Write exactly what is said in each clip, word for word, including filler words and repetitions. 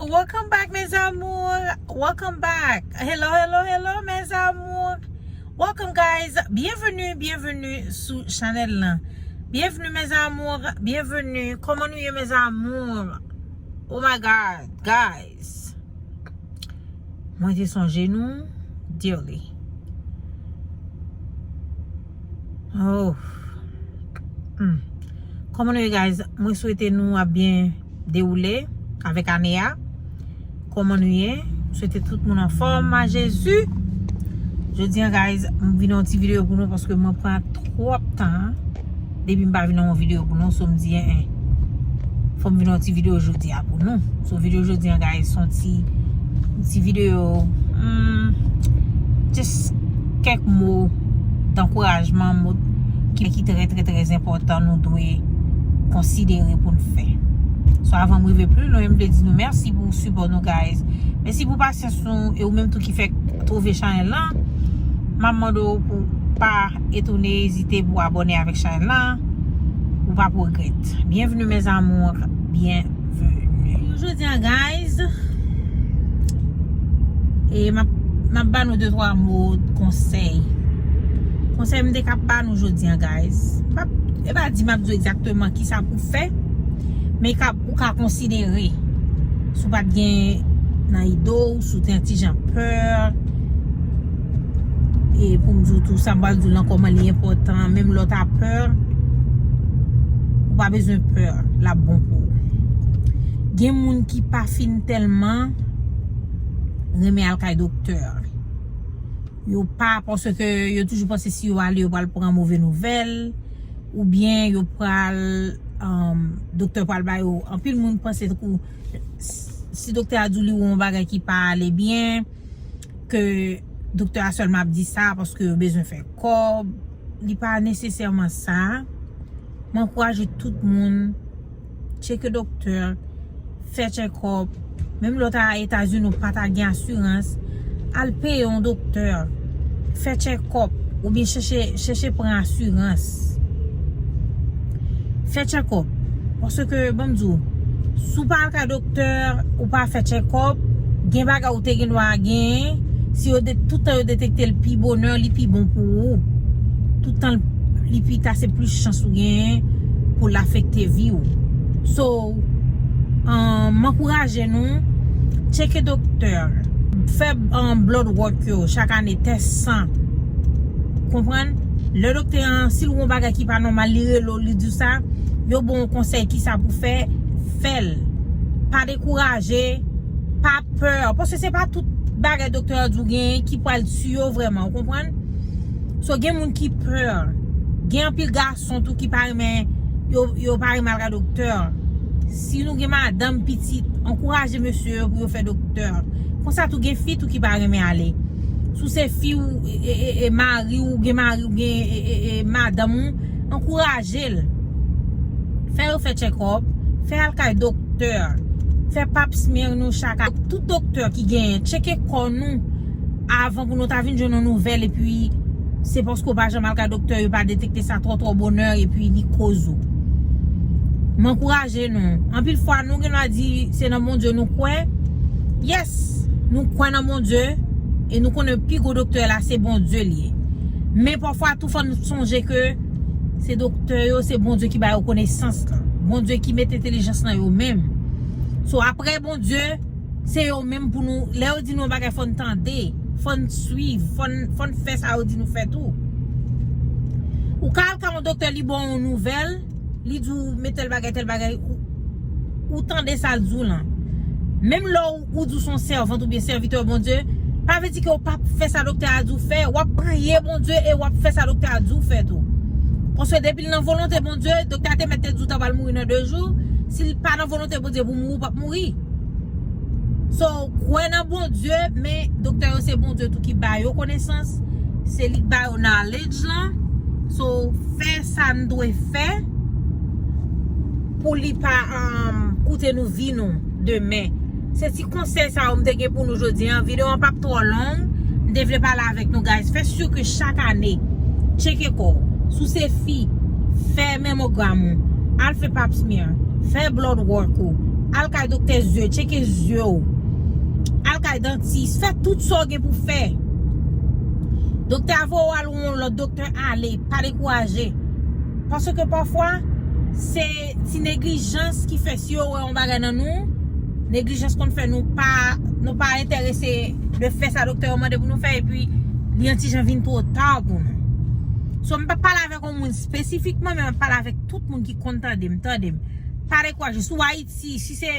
Welcome back, mes amours. Welcome back. Hello, hello, hello, mes amours. Welcome, guys. Bienvenue, bienvenue sou chanèl lan. Bienvenue, mes amours. Bienvenue. Kòman nou ye, mes amours? Oh my God, guys. Mwen te sonje nou dearly. Oh. Hmm. Kòman nou ye, guys? Mwen swete nou ap byen dewoule avèk ane a. Kòman nou ye? Mwen swete tout moun anfòm a Jezi. Jodi an, guys, m vin yon ti videyo pou nou paske mwen pran twòp tan depi m pa vin yon videyo pou nou, so m di, en, en. Fò m vin yon ti videyo jodi a pou nou. So, videyo jodi an, guys, se yon ti, ti videyo, hmm, just kèk mo dankourajman, mo ki, ki trè, trè, trè enpòtan nou dwe konsidere pou n fè. So, avan m rive pli lwen, m vle di nou mèsi pou sipò nou, guys. Mèsi pou pasyans nou, e ou menm tou ki fèk twouve chanèl lan. M ap mande w pou pa etone, ezite pou abòne avèk chanèl lan. Ou p ap regrèt. Bienvenue, mes amours. Bienvenue. Jodi a, guys, e m ap, m ap ba nou de twa mo konsèy. Konsèy m te ka ba nou jodi a, guys. M p ap, e pa di m ap di w egzakteman kisa pou fè, men ka, ou ka konsidere. Si w pa t gen nan ide w, si w te yon ti jan pè, e pou m di w tou, sa m pral di w lan, kòman li enpòtan, menm lè w ta pè, ou pa bezwen pè, l ap bon pou ou. Gen moun ki pa fin tèlman renmen al kay doktè. Yo pa, paske yo toujou panse si yo ale, yo pral pran move nouvèl, oubyen yo pral, um, doktè pral ba yo. Anpil moun panse tankou s-, si doktè a di w li wè yon bagay ki pa ale byen, ke doktè a sèlman ap di sa paske yo bezwen fè kòb. Li pa nesesèman sa. Mwen ankouraje tout moun tcheke doktè, fè tchèkòp. Menm lè w ta Etazini, w pa ta gen asirans, al peye yon doktè, fè tchèkòp, oubyen chèche, chèche pran asirans. Fè tchèkòp. Paske, ban m di w, si w pa al kay doktè, ou pa fè tchèkòp, gen bagay ou te gen dwa genyen, si yo de-, tout tan yo detekte l pi bonè, li pi bon pou ou. Tout tan li pi ta, se plis chans ou genyen pou l afekte vi w. So, um, m ankouraje nou, tcheke doktè, fè, um, blood work yo chak ane, tès san. Konprann? Lè doktè an, si l wè yon bagay ki pa nòmal, li rele w, li di w sa, yo ba w yon konsèy kisa pou fè, fè l. Pa dekouraje, pa pè, paske se pa tout bagay doktè a di w genyen ki pral tiye w vrèman, ou konprann? So, gen moun ki pè. Gen anpil gason tou ki pa renmen, yo, yo pa renmen al kay doktè. Si nou gen madanm, pitit, ankouraje mesye yo pou yo fè doktè. Konsa tou gen fi tou ki pa renmen ale. Si w se fi ou, e, e, e, e mari ou, gen mari ou, gen, e, e, e, madanm ou, ankouraje l. Fè yo fè tchèkòp, fè al kay doktè, fè pap smear nou chak a. Tout doktè ki genyen, tcheke kò nou avan pou nou ta vin jwenn yon nouvèl, epi se paske w pa janm al kay doktè, yo pa detekte sa twò, twò bonè, epi li koz ou. M ankouraje nou. Anpil fwa, nou gen dwa di se nan Bondye nou kwè. Yes, nou kwè nan Bondye, e nou konnen pi gwo doktè la, se Bondye l ye. Men pafwa tou, fò n sonje ke se doktè yo, se Bondye ki ba yo konesans lan. Bondye ki mete entèlijans nan yo menm. So, apre Bondye, se yo menm pou nou, lè yo di nou yon bagay, fò n tande, fò n swiv, fò n, fò n fè sa yo di nou fè tou. Ou ka al kay yon doktè, li ba w yon nouvèl, li di w, men tèl bagay, tèl bagay, ou, ou tande sa l di w lan. Menm lè w, ou di w se yon sèvant oubyen sèvitè Bondye, pa vle di ke w p ap fè sa doktè a di w fè, w ap priye Bondye e w ap fè sa doktè a di w fè tou. Paske depi l nan volonte Bondye, doktè a te mèt te di w ta pral mouri nan de jou, si l pa nan volonte Bondye pou mouri, w p ap mouri. So, kwè nan Bondye, men doktè yo se Bondye tou ki ba yo konesans, se li k ba yo knowledge lan. So, fè sa n dwe fè pou li pa, um, koute nou vi nou demen. Se ti konsèy sa yo m te gen pou nou jodi an. Videyo an p ap twò long. M te vle pale avèk nou, guys. Fè si ke chak ane, tcheke kò w. Si w se fi, fè mammogram ou. Al fè pap smear. Fè blood work ou. Al kay doktè zye, tcheke zye w. Al kay dantis, fè tout sa w gen pou fè. Doktè a voye w al yon lòt doktè, ale, pa dekouraje. Paske pafwa, se ti neglijans ki fè si yo wè yon bagay nan nou, neglijans konn fè nou pa, nou pa enterese de fè sa doktè yo mande pou nou fè, epi li yon ti jan vin twò ta pou nou. So, m pa pale avèk yon moun espesifikman, men m pale avèk tout moun ki konn tande m, tande m. Pa dekouraje. Si w Ayiti, si se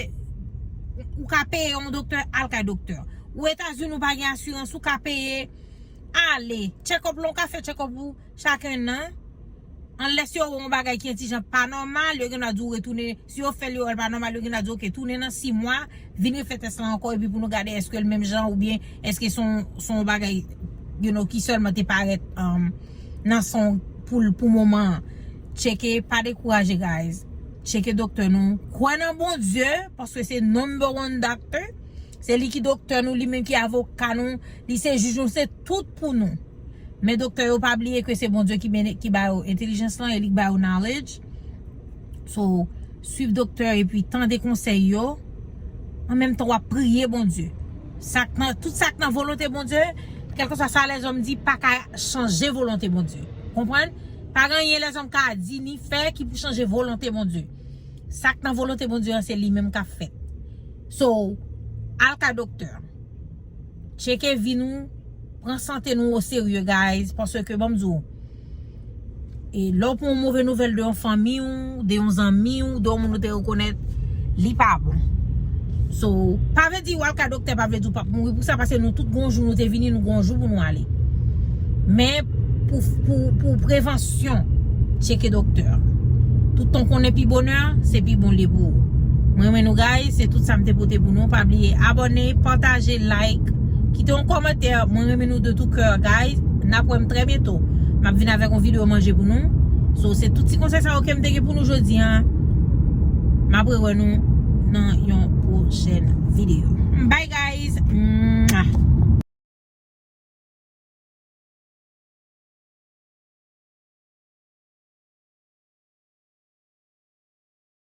ou ka peye yon doktè, al kay doktè. Ou Etazini, ou pa gen asirans, ou ka peye, ale. Check-up la, ou ka fè check-up ou chak enn an. Unless yo wè yon bagay ki yon ti jan pa nòmal, yo gen dwa di w retounen. Si yo fè l, yo wè l pa nòmal, yo gen dwa di w, "Ok, tounen nan sis mwa, vin refè tès la ankò, epi pou nou gade èske l menm jan oubyen èske se yon, se yon bagay, you know, ki sèlman te parèt, um, nan san w pou, pou moman an." Tcheke, pa dekouraje, guys. Tcheke doktè nou. Kwè nan Bondye, paske se number one doctor. Se li ki doktè nou, li menm ki avoka nou, li se jij nou, se tout pou nou. Men doktè yo, pa bliye ke se Bondye ki bene-, ki ba yo entèlijans lan e li ki ba yo knowledge. So, swiv doktè epi tande konsèy yo. An menm tan, w ap priye Bondye. Sa k nan, tout sa k nan volonte Bondye, kèlkeswa sa lèzòm di, pa ka chanje volonte Bondye. Konprann? Pa gen anyen lèzòm ka di ni fè ki pou chanje volonte Bondye. Sa k nan volonte Bondye an, se li menm k ap fèt. So, al kay doktè. Tcheke vi nou, pran sante nou o serye, guys, paske, ban m di w, e lè w pran yon move nouvèl de yon fanmi w, de yon zanmi w, de yon moun ou te rekonèt, li pa bon. So, pa vle di w al kay doktè, pa vle di w p ap mouri pou sa, paske nou tout gon jou nou te vini, nou gon jou pou nou ale. Men pou, pou, pou prevansyon, tcheke doktè. Tout tan w konnen pi bonè, se pi bon li ye pou ou. Mwen renmen nou, guys, se tout sa m te pote pou nou. Pa bliye abòne, pataje, like, kite yon kòmantè. Mwen renmen nou de tout cœur, guys. N ap wè m trè byento. M ap vin avèk yon videyo manje pou nou. So, se tout ti konsèy sa yo ke m te gen pou nou jodi a. M ap rewè nou nan yon pwochèn videyo. Bye, guys. Mwah.